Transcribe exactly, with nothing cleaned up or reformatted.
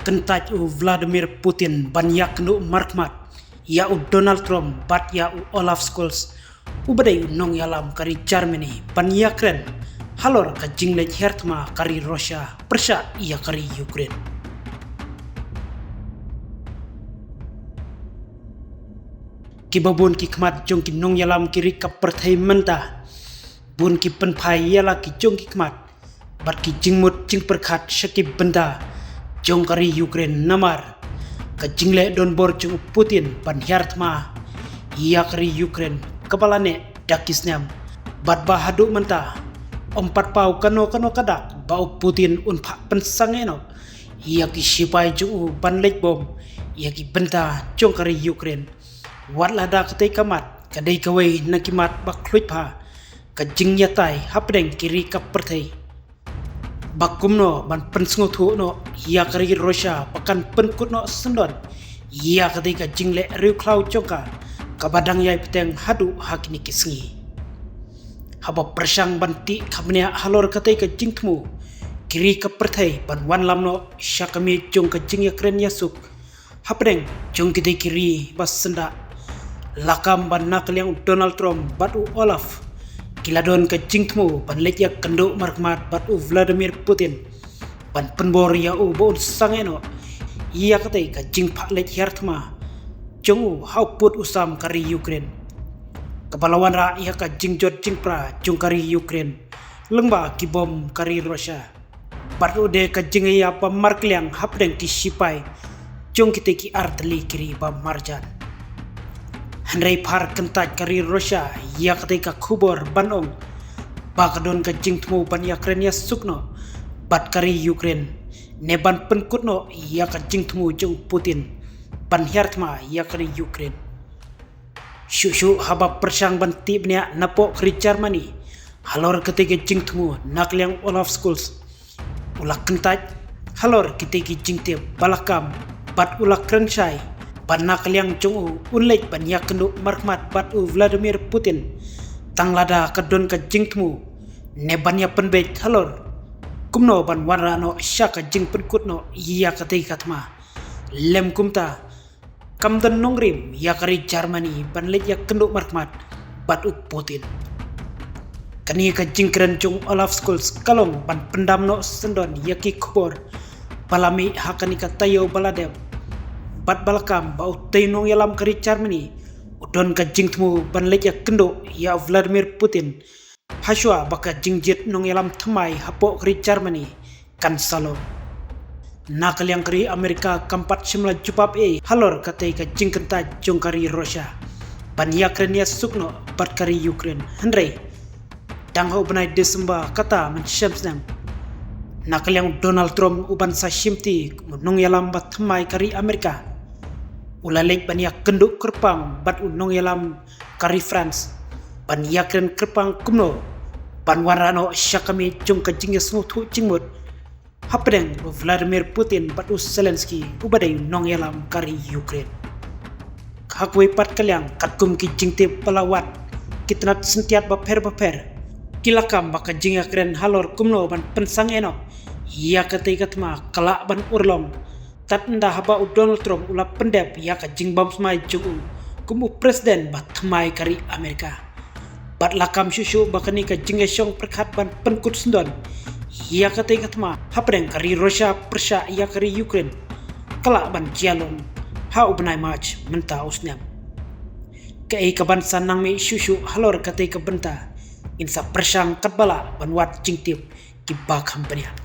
kyntait u Vladimir Putin ban ïakynduh markhmat ïa u Donald Trump bad ïa u Olaf Scholz, uba dei u nongïalam ka ri Germany, ban ïakren halor ka jingleit hiar thma ka ri Russia pyrshah ïa ka ri Ukraine. Kiba bun ki khmat jong ki nongïalam ki ri ka pyrthei mynta, bun ki pynphai ïa la ki jong ki khmat bad ki jingmut jingpyrkhat sha ki bynta jong ka ri Ukraine, namar ka jingleh donbor jong u Putin ban hiar thma ïa ka ri Ukraine, kaba la neh da ki snem, bad ba haduh mynta ym pat paw kano kano ka dak ba u Putin un phah pynsangeh noh ïa ki shipai jong u ban leit bom ïa ki bynta jong ka ri Ukraine. Wat lada katei ka mat ka dei kawei na ki mat ba khluit bha ka jingïatai hapdeng ki ri ka pyrthei, ba kumno ban pynsngewthuh noh ïa ka ri Russia ba kan pynkut noh syndon ïa katei ka jingleh riewkhlaw jong ka, kaba dang ïai bteng haduh ha kine ki sngi. Haba pyrshang ban tih kham bniah halor katei ka jingthmu ki ri ka pyrthei ban wanlam noh sha ka miej jong ka jingïakren ïasuk hapdeng jong kitei ki ri ba syndah, la kam ba na ka liang u Donald Trump bad u Olaf ki la don ka jingthmu ban leit ïakynduh markhmat bad u Vladimir Putin ban pynbor ïa u ba un sangeh noh ïa katei ka jingphah leit hiar thma jong u ha u pud u sam ka ri Ukraine, kaba la wanrah ïa ka jingjot jingpra jong ka ri Ukraine lyngba ki bom ka ri Russia. Bad u dei ka jingïap ba markylliang hapdeng ki shipai jong kitei ki artylli ki ri ba marjan. Hynrei phar kyntait ka ri Russia ïa katei ka khubor ban ong ba ka don ka jingthmu ban ïakren ïasuk noh bad ka ri Ukraine, ne ban pynkut noh ïa ka jingthmu jong u Putin ban hiar thma ïa ka ri Ukraine. Shuh shuh haba pyrshang ban tih bniah napoh ka ri Germany halor katei ka jingthmu, na ka liang u Olaf Scholz u la kyntait halor kitei ki jingtip ba la kam bad u la kren shai ba na ka liang jong u un leit ban ïakynduh markhmat bad u Vladimir Putin tang lada ka don ka jingthmu ne ban ïapynbeit halor kumno ban wanrah noh sha ka jingpynkut noh ïa katei ka thma. Lem kumta, kam don nongrim ïa ka ri Germany ban leit ïakynduh markhmat bad u Putin. Kane ka jingkren jong u Olaf Scholz ka long ban pyndam noh syndon ïa ki khubor ba la mih ha kane ka taïew ba la dep, bad ba la kam ba utei u nongïalam ka ri Germany u don ka jingthmu ban leit ïakynduh ïa u Vladimir Putin hashwa ba ka jingjied nongïalam thymmai hapoh ka ri Germany kan sa long. Na ka liang ka ri Amerika kam pat shym la jubab ei halor katei ka jingkyntait jong ka ri Russia ban ïakren ïasuk noh bad ka ri Ukraine, hynrei dang ha u bnai December kata mynshem snem, na ka liang u Donald Trump uban sa shimti kum u nongïalam ba thymmai ka ri Amerika u la leit ban ïakynduh kyrpang bad u nongïalam ka ri France ban ïakren kyrpang kumno ban wanrah noh sha ka miej jong ka jingïasngewthuh jingmut hapdeng u Vladimir Putin bad u Zelensky uba dei u nongïalam ka ri Ukraine. Ha kawei pat ka liang, katkum ki jingtip ba la wad, ki tnat syntiat bapher bapher ki la kam ba ka jingïakren halor kumno ban pynsangeh noh ïa katei ka thma ka lah ban urlong tad ynda haba u Donald Trump u la pyndep ïa ka jingbam smai jong u kum u president ba thymmai ka ri Amerika. Bad la kam shuh shuh ba kane ka jingïashong pyrkhat ban pynkut syndon ïa katei ka thma hapdeng ka ri Russia pyrshah ïa ka ri Ukraine ka lah ban jia long ha u bnai March mynta u snem. Kaei kaban sa nang mih shuh shuh halor katei ka bynta, ngin sa pyrshang katba lah ban wad jingtip kiba kham bniah.